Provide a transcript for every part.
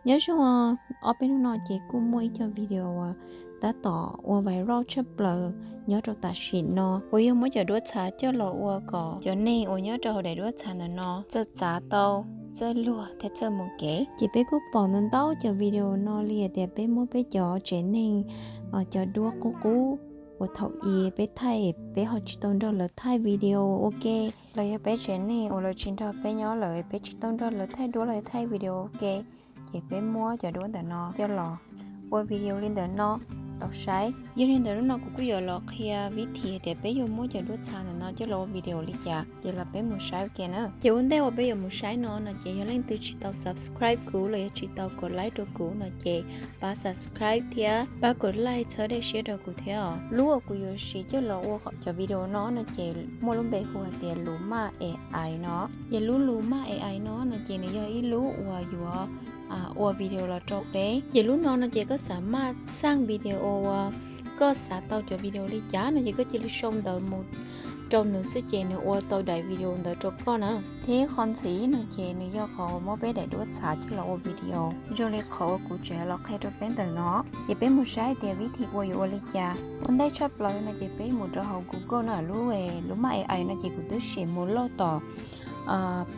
Nyob zoo, ob peb hnub no ces kuj muaj ib co video uas tab tom ua viral tshaj plaws nyob rau tam sim no uas yog muab cov duab txhav coj los ua kom cov neeg uas nyob rau hauv daim duab txhav ntawm no txawj txav tau, txawj luag thiab txawj mus kev. Ces peb kuj pom ntau ntau cov video no li hais tias peb muab peb cov tsev neeg cov duab qub qub uas thaum i peb thaij peb ho tsis tau nrog lawv thaij video ua ke, los yog peb tsev neeg uas lawv tsis nrog peb nyob lawm peb tsis tau nrog lawv thaij duab los thaij video ua ke, ces peb muab cov duab ntawm no coj los ua video li ntawm no tau saib. Yog li ntawd hnub no kuv kuj yuav los qhia vib thim tias peb yuav muab cov duab txhav ntawm no coj los ua video li cas, ces los peb mus saib ua ke na. Ces ua ntej uas peb yuav mus saib no no ces yog leej twg tsis tau subscribe kuv los yog tsis tau kom like rau kuv no ces pab subscribe thiab pab kom like txhawb dej siab rau kuv thiab os. Lub uas kuv yuav siv coj los ua cov video no no ces muaj lub npe hu hais tias Lus Maj A I no. Ces lub Lus Maj A I no no ces nws yog ib lub uas yuav ua video los rau peb. Ces lub no no ces koj xav maj xaj video uas koj xav tau cov video li cas no ces koj cia li sau ntawv mus rau nws xwb ces nws ua tau daim video ntawd rau koj na. Thiab qhov ntxiv no ces nws yog qhov uas muab peb daim duab txhav coj los ua video zoo li qhov uas kuv tseem los qhia rau peb ntawm no. Ces peb mus saib tias vib thim ua yuav ua li cas. Ua ntej tshaj plaws no ces peb mus rau hauv Google na, lub Lus Maj A I no ces kuv twb siv mus load tom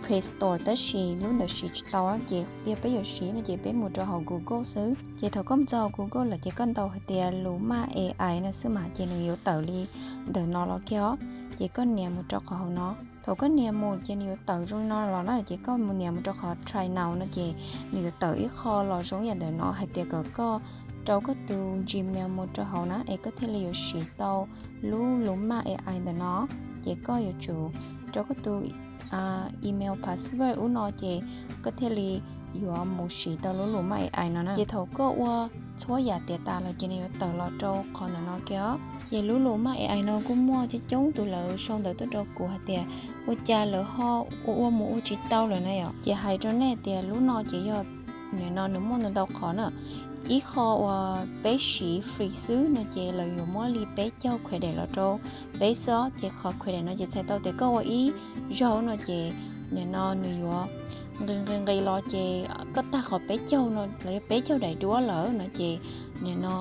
Play Store tab sis lub ntawd siv tsis tau ces yog peb yuav siv no ces peb mus rau hauv Google xwb. Ces thaum koj mus txog hauv Google lawm ces koj ntaus hais tias Lus Maj A I no xwb mas ces nws yuav tawm li ntawm no los kiag os. Ces koj nias mus rau qhov hauv no. Thaum koj nias mus ces nws yuav tawm zoo li no los na, ces koj mus nias mus rau qhov try now no ces nws yuav tawm ib qho los zoo yam ntawm no hais tias kom koj rau koj tus Gmail mus rau hauv na es koj thiaj li yuav siv tau lub Lus Maj A I ntawm no. Ces koj yuav tsum rau koj tus email password ub no ces koj thiaj li yuav mus siv tau lub Lus Maj A I no na. Ces thaum koj ua txhua yam tiav tas lawm ces nws yuav tawm los rau qhov ntawm no kiag os. Ces lub Lus Maj A I no kuj muaj coob coob tus lawv sau ntawv tuaj rau kuv hais tias ua cas lawv ho ua ua mus ua tsis tau lawm na yom. Ces hais rau nej tias lub no ces yog nim no nws muaj ntau ntau qhov na. Ib qho uas peb siv free xwb no ces lawv yuav muab li peb caug credit los rau peb xwb os. Ces qhov credit no ces txhais tau tias koj ua ib zaug no ces nim no nws yuav nqis nqis nqis los ces koj tag qhov peb caug no los yog peb caug daim duab lawm no ces nim no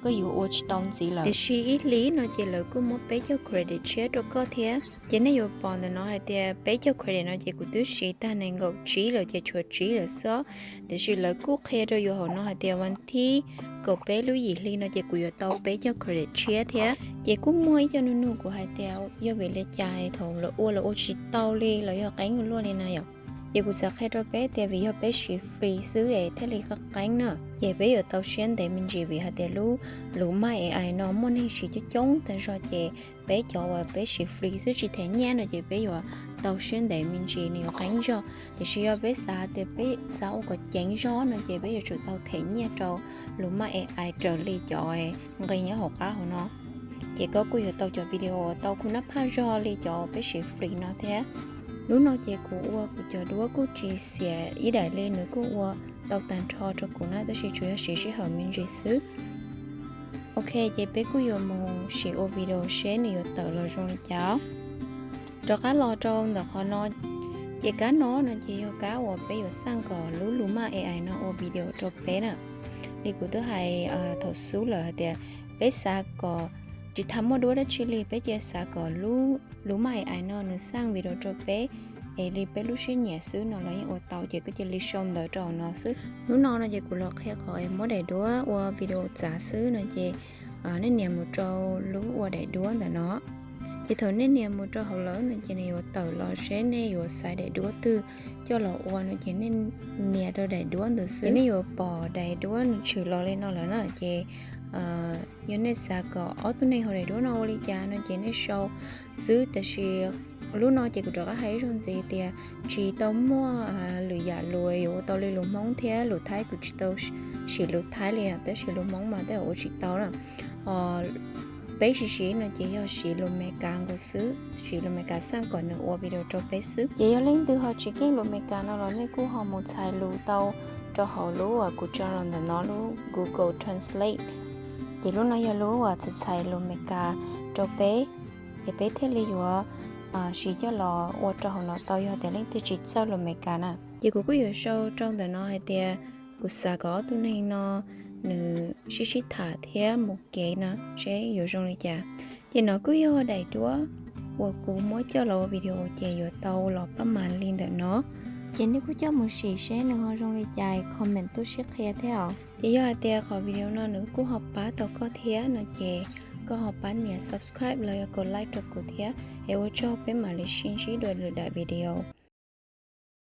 koj yuav ua tsis tau ntxiv lawm. Tiam sis ib hlis no ces lawv kuj muab peb caug credit tshiab rau koj thiab. Ces nej yuav pom ntawm no hais tias peb caug credit no ces kuv twb siv tag nees nkaum tsib lawm ces tshuav tsib lawm xwb. Tiam sis lawv kuj qhia rau yus hauv no hais tias vas thib kaum peb lub yim hli no ces kuv yuav tau peb caug credit tshiab thiab. Ces kuj muaj ib co nug nug kuv hais tias yog vim li cas thaum lawv ua lawv ua tsis tau li los yog qeeb ua luaj li na yom. Ces kuv xav qhia rau peb tias vim yog peb siv free xwb es thiaj li qeeb qeeb na. Ces peb yuav tau siab ntev me ntsis vim hais tias lub Lus Maj A I no muaj neeg siv coob coob tag zog ces peb cov uas peb siv free xwb tsis them nyiaj no ces peb yuav tau siab ntev me ntsis nws yuav qeeb zog. Tiam sis yog peb xav tias peb xav ua kom ceev zog no ces peb yuav tsum tau them nyiaj rau Lus Maj A I raws li cov nqi nyob hauv qab hauv no. Ces koj kuj yuav tau cov video uas tau khum nab phaj zog li cov peb siv free no thiab. Lub no ces kuv ua kuv cov duab kuj tsis xiam ib daim li, nws kuj ua tau tag nrho rau kuv na, tab sis tsuas yog siv sij hawm me ntsis xwb. Ok, ces peb kuj yuav mus sim ua video seb nws yuav tawm los zoo li cas. Rov qab los rau ntawm qhov no, ces kab no no ces yog kab uas peb yuav xaj kom lub Lus Maj A I no ua video rau peb na. Li kuv twb hais thaum xub lawm hais tias peb xav kom tsis tas muaj duab dab tsi li, peb cia xav kom lub Lus Maj A I no nws xaj video rau peb es li peb lub siab nyiam xwb no los yeej ua tau, ces koj cia li sau ntawv rau hauv no xwb. Hnub no no ces kuv los qhia qhov es muab daim duab ua video txav xwb no ces nej nias mus rau lub ua daim duab ntawm no. Ces thaum nej nias mus rau hauv lawm no ces nws yuav tawm los seb nej yuav xaiv daim duab twg coj los ua no ces nej nias rau daim duab ntawd xwb. Ces nej yuav pom daim duab nws tshwm los li no lawm na. Ces yog nej xav kom ob tug neeg hauv daim duab no ua li cas no ces nej sau xwb. Tab sis lub no ces kuv rov qab hais ib zaug ntxiv tias tsis tau muaj lwm yam lus yuav ua tau li lus Hmoob thiab lus Thaib, kuv tsis tau siv lus Thaib li, tab sis lus Hmoob mas tej zaum ua tsis tau na. Peb siv siv no ces yog siv lus Meskas nkaus xwb, siv lus Meskas xaj kom nws ua video rau peb xwb. Ces yog leej twg ho tsis keej lus Meskas no los nej kuj ho mus txhais lus tau rau hauv lub uas kuv tso los ntawm no lub Google Translate. Ces lub no yog lub uas txhais txhais lus Meskas rau peb, ces peb thiaj li yuav siv coj los ua rau hauv no tau yog tias leej twg tsis txawj lus Meskas na. Ces kuv kuj yuav sau rau ntawm no hais tias kuv xav kom ob tug neeg no nws sib sib tham thiab mus kev no seb yuav zoo li cas. Ces no kuj yog daim duab uas kuv muab coj los ua video ces yuav tau los pab mas li ntawm no. Ces nej kuj coj mus sim seb nws ho zoo li cas, comment tuaj sib qhia thiab os. Ces yog hais tias qhov video no nws kuj ho pab tau koj thiab no ces koj ho pab nias subscribe los yog kom like rau kuv thiab es ua tsaug, peb mam li sib ntsib dua lwm daim video.